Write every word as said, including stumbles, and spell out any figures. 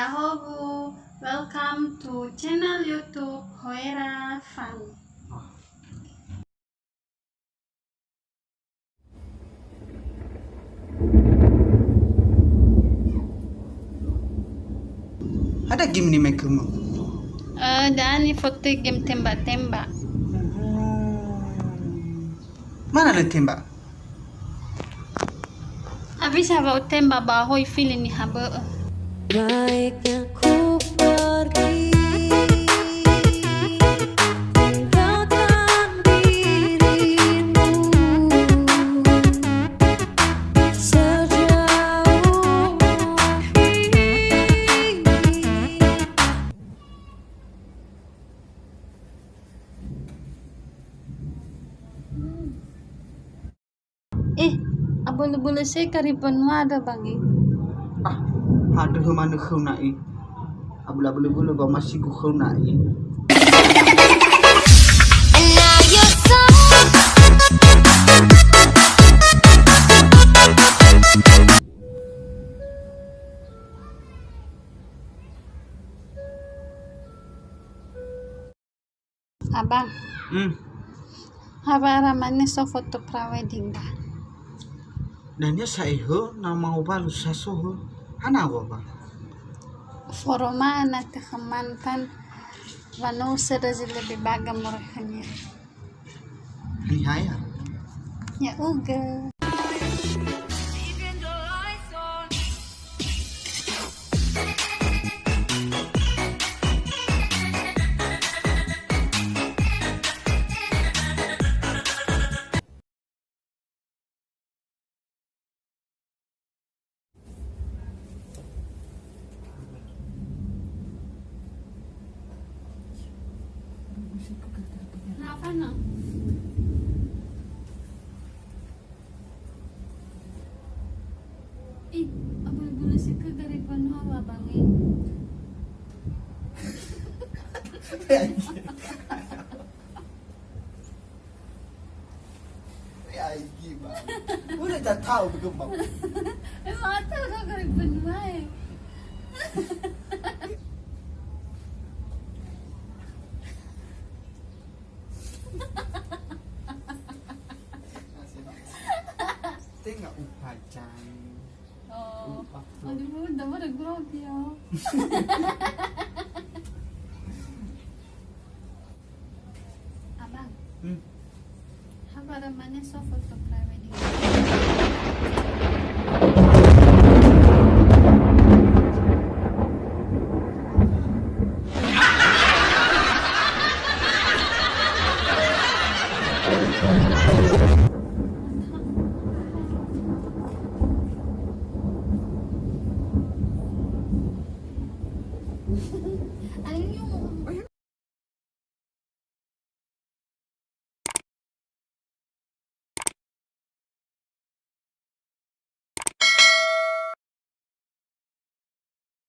Ahowu, welcome to channel YouTube Hoera Fun. Ada game ni main ke rumah? Eh, dan ni foto game tembak-tembak. Mana le tembak? Abis haba utemba ba hoi fili niha bö'ö. Baiknya ku pergi, tinggalkan dirimu sejauh ini. Eh, abölö-bölö seka ribanua ada bangi. Ah, hadöhö manö khöu na'i. Abölö-bölö ba masigu khöu na'i. Abang. Hmm. Haba ara mane so foto pre-wedding da. Dania sa'ae hö na mangowalu sa so hö. Hana wa ba? Foroma na teh mantan wa no usöda zi lebih baga moroi khönia. Niha ya? Ya'ugö. Kenapa, Nang? Ih, abölö-bölö seka gari banua wa bangi. Ya, iki, Bang. Udah tak tahu ke, Bang? Emang tak tahu gari banua, eh? Tengah upacan. Oh. Upa. Aduh, udah pada grogi ya. Abang. Hmm. Haba ara mane so foto pre-wedding. Ayo.